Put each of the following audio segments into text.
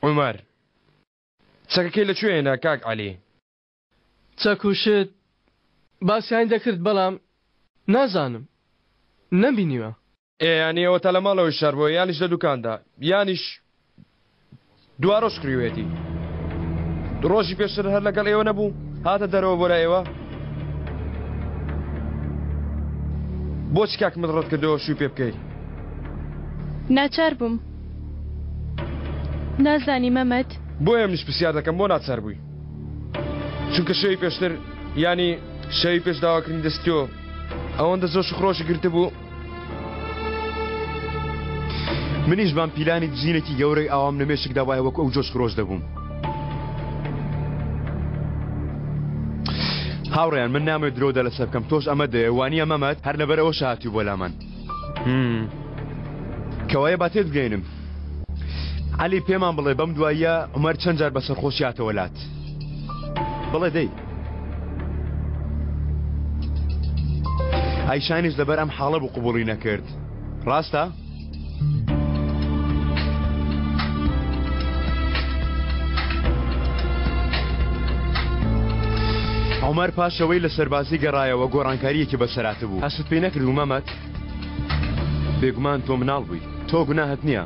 عومەر چەکەکەی لە کوێ هێنا کاک عەلی؟ چەک و شت باسیان دەکرد بەڵام نازانم نەمبینیوە. ئێ یانی ئەوەتا لە ماڵەوەی شار بووە یانیش لە دوکاندا یانیش دوارۆژ کڕیوێتی ڕۆژی پێشتر هەر لەگەڵ ئێوە نەبوو هاتە دەرەوە بۆ لای ئێوە بۆچی کاکمت ڕەت کردەوە شووی پێ بکەی؟ ناچار بووم. نازانی مەمەد؟ بۆیە منیش پرسیار دەکەم بۆ ناچار بووی؟ چونکە شەوی پێشتر یانی شەوی پێش داواکردنی دەستی تۆ ئەوەندە جۆش و خرۆشی گرتبوو. منیش بام پیلانی دزینێکی گەورەی ئاوام لە مێشکدا وایە وەکو ئەو جۆش خرۆش دەبووم. هاوڕێیان من نامەوێت درۆ دەلەسە بکەم تۆش ئەمە دەیە وانیە مەمەد هەر لەبەر ئەوەش هاتووی بۆ لامان. کەوایە با تێت بگەینم. عەلی پێمان بڵێ بەم دواییە عومەر چەند جار بە سەرخۆشی هاتەوە لات؟ بڵێ دەی. ئایشانیش لەبەر ئەم حاڵە بوو قبوڵی نەکرد. ڕاستە؟ عومەر پاش ئەوەی لە سەربازی گەڕایەوە گۆڕانکارییەکی بەسەراتبوو. هەستت پێی نەکردبوو مەمەد؟ بێگومان تۆ مناڵ بووی. تۆ گوناهت نییە.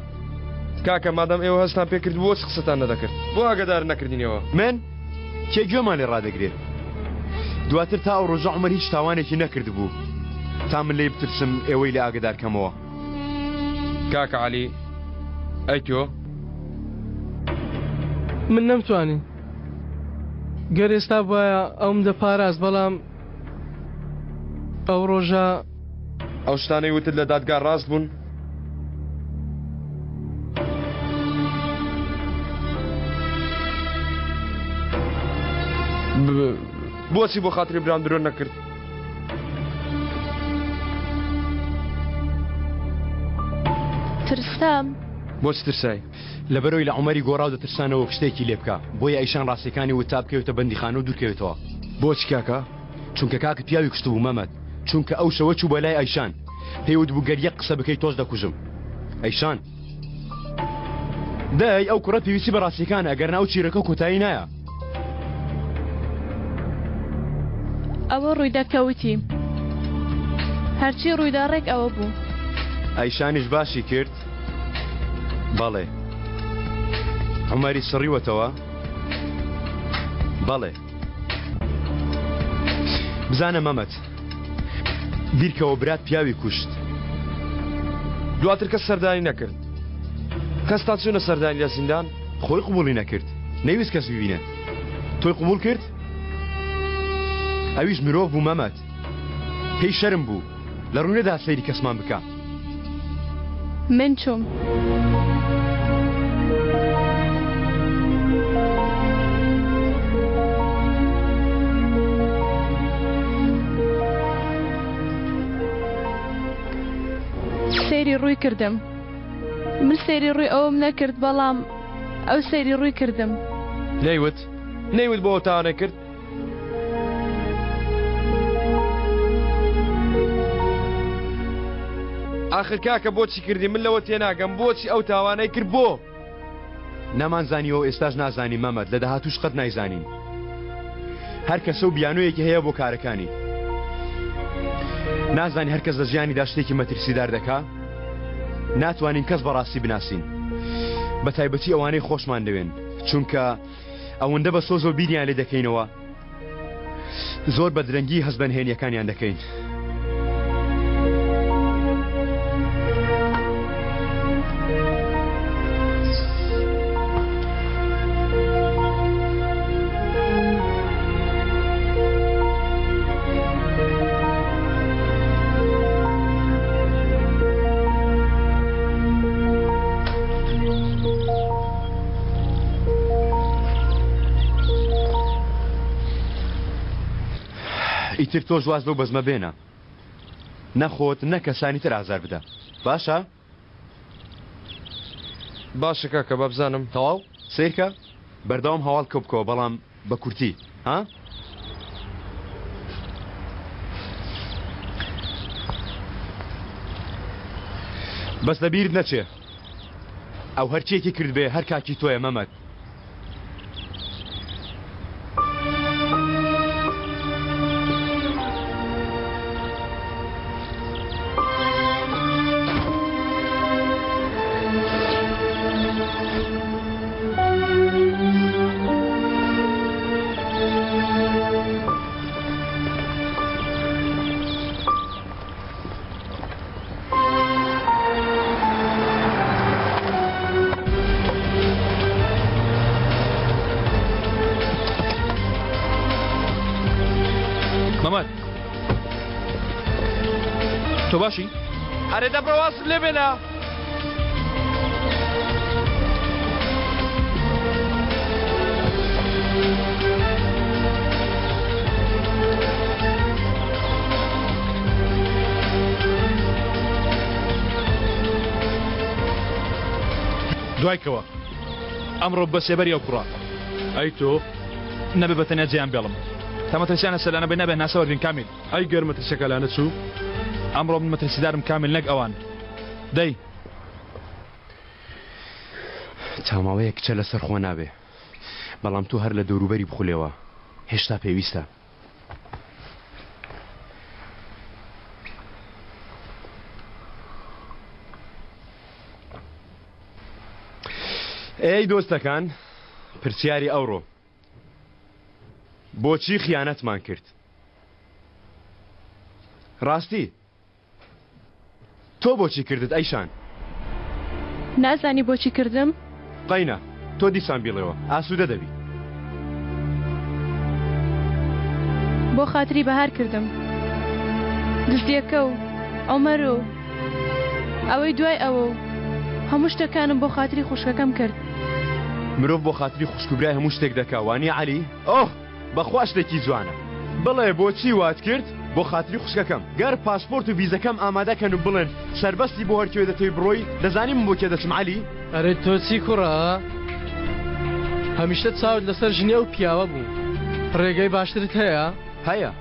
کاکە مادام ئێوە هەستان پێ کردبوو بۆچ قسەتان نەدەکرد؟ بۆ ئاگادار نەکردینەوە؟ من؟ کێ گوێمان لێ ڕادەگرێ؟ دواتر تا ئەو ڕۆژە عومەر هیچ تاوانێکی نەکردبوو تا من لێی بترسم ئێوەی لێ ئاگادار کەمەوە. کاکە عەلی ئەی تۆ؟ من نەمتوانی. گەر ئێستا بوایە ئەوم دەپاراست بەڵام ئەو ڕۆژە. ئەو شتانەی وتت لە دادگا ڕاست بوون؟ بۆچی بۆ خاتری برام درۆ نەکرد؟ ترسام. بۆچ ترسای؟ لەبەرئەوەی لە عومەری گۆڕاو دەترسانەوە شتێکی لێ بکا بۆیە ئەیشان ڕاستیەکانی وت تا بکەوێتە بەندیخانە و دوورکەوێتەوە. بۆچی کاکە؟ چونکە کاکت پیاوی کوشتبوو مەمەد چونکە ئەو شەوە چوو بە لای ئەیشان پێی وتبوو گەر یەک قسە بکەی تۆش دەکوژم ئەیشان. دەی ئەو کوڕە پێویستی بە ڕاستیەکانە ئەگەرنا ئەو چیرۆکە کۆتایی نایە. ئەوە ڕوویدا کە وتی. هەرچی ڕوویدا ڕێک ئەوە بوو. ئەیشانیش باشی کرد؟ بەڵێ. عومەری سڕیوەتەوە؟ بەڵێ. بزانە مەمەد، بیرکەوە برات پیاوی کوشت. دواتر کەس سەردانی نەکرد. کەس تا چوونە سەردانی لە زیندان؟ خۆی قبوڵی نەکرد. نەیویست کەس ببینێ. تۆی قبوڵ کرد؟ ئەویش مرۆڤ بوو مەمەد. پێی شەرم بوو. لە ڕووی نەدا سەیری کەسمان بکا. من چووم. سەیری ڕووی کردم. من سەیری ڕووی ئەوم نەکرد بەڵام ئەو سەیری ڕووی کردم. نەیوت نەیوت بۆ ئەو تاوانەی کرد؟ ئاخر کاکە بۆچی کردی من لەوە تێناگەم بۆچی ئەو تاوانەی کرد بۆ؟ نەمان زانیوە و ئێستاش نازانین مەمەد لە داهاتووش قەت نایزانین هەر کەسە و بیانۆیەکی هەیە بۆ کارەکانی نازانی هەر کەس لە ژیانیدا شتێکی مەترسیدار دەکا ناتوانین کەس بەڕاستی بناسین بە تایبەتی ئەوانەی خۆشمان دەوێن چونکە ئەوەندە بە سۆزەوە بیریان لێ دەکەینەوە زۆر بە درەنگی هەست بە نهێنیەکانیان دەکەین. ئیتر تۆش واز لەو بەزمە بێنە نە خۆت نە کەسانی تر ئازار بدە باشە؟ باشە کاکە با بزانم. تەواو سەیرکە بەردەوام هەواڵ کۆبکەوە بەڵام بە کورتی ها؟ بەس لەبیرت نەچێ. ئەو هەرچیەکی کردبێ هەر کاکی تۆیە مەمەد. مەمەد تۆ باشی؟ ئەرێ دەبڕۆ وازت لێ بێنە. دوای کەوە ئەمڕۆ بە سێبەری ئەو کوڕە ئەی تۆ نەبێ بە تەنیا جێیان بێڵم تا مەترسیان لەسەر لانە بێ نابێ ناسە وەرگرن کامیل ئەی گەر مەترسیەکە لانە چوو ئەمڕۆ من مەترسیدارم کامیل نەک ئەوان دەی. تا ماوەیەک کچە لەسەر خۆ نابێ بەڵام تۆ هەر لە دەوروبەری بخولێوە هێشتا پێویستە. ئەی دۆستەکان پرسیاری ئەوڕۆ بۆچی خیانەتمان کرد؟ ڕاستی تۆ بۆچی کردت ئەیشان؟ نازانی بۆچی کردم؟ قەینا تۆ دیسان بیڵێوە ئاسوودە دەبی. بۆ خاتری بەهار کردم. دزیەکە و عومەر و ئەوەی دوای ئەوە و هەموو شتەکانم بۆ خاتری خوشکەکەم کرد. مرۆڤ بۆ خاتری خوشک و برای هەموو شتێک دەکا وانیە عەلی؟ ئۆه! بەخوا شتێکی جوانە. بڵێ بۆچی وات کرد؟ بۆ خاتری خوشکەکەم. گەر پاسپۆرت و ڤیزەکەم ئامادە کەن و بڵێن سەربەستی بۆ هەرکوێ دەتەوی بڕۆی، دەزانی من بۆ کێ دەچم عەلی؟ ئەرێ تۆ چی کوڕە؟ هەمیشە چاوت لەسەر ژنی ئەو پیاوە بوو. ڕێگەی باشترت هەیە؟ هەیە.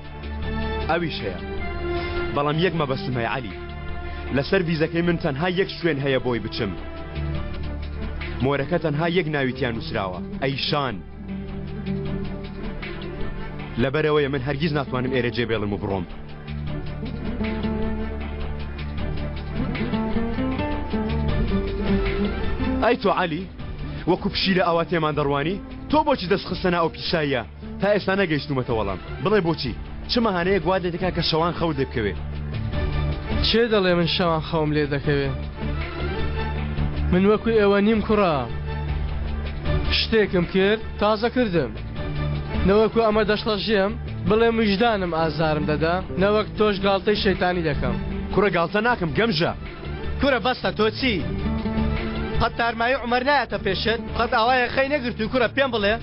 ئەویش هەیە. بەڵام یەک مەبەستم هەیە عەلی. لەسەر ڤیزەکەی من تەنها یەک شوێن هەیە بۆی بچم. مۆرەکە تەنها یەک ناوی تیا نووسراوە، ئەیشان. لەبەرئەوەیە من هەرگیز ناتوانم ئێرە جێبێڵم و بڕۆم. ئەی تۆ عەلی، وەکو پشیلە ئاوا تێمان دەڕوانی؟ تۆ بۆچی دەست خستە ناو ئەو پیساییە؟ تا ئێستا نەگەیشتوومەتە وەڵام. بڵێ بۆچی؟ چ مەهانەیەک وات لێ دەکا کە شەوان خەوت لێ بکەوێ؟ کێ دەڵێ من شەوان خەوم لێ دەکەوێ؟ من وەکو ئێوە نیم کوڕە. شتێکم کرد تازە کردم. نەوەکو ئەمە دەشڵەژێم بڵێم ویژدانم ئازارم دەدا، نەوەک تۆش گاڵتەی شەیتانی دەکەم. کوڕە گاڵتە ناکەم گەمژە. کورە بەسە تۆ چی؟ قەت تارمایی عومەر نایەتە پێشت؟ قەت ئاوا یەخەی نەگرتووی کورە پێم بڵێ؟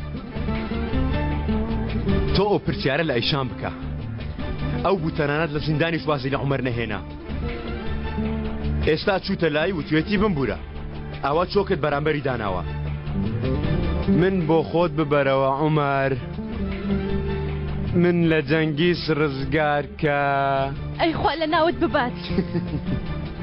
تۆ ئەو پرسیارە لە ئەیشان بکە. ئەو بوو تەنانەت لە زیندانیش وازی لە عومەر نەهێنا. ئێستا چووتە لای وتوێتی بمبورە. ئاوا چۆکت بەرامبەری داناوە. من بۆ خۆت ببەرەوە عومەر. من لە جەنگیز ڕزگار کە. ئەی خوا لە ناوت ببات.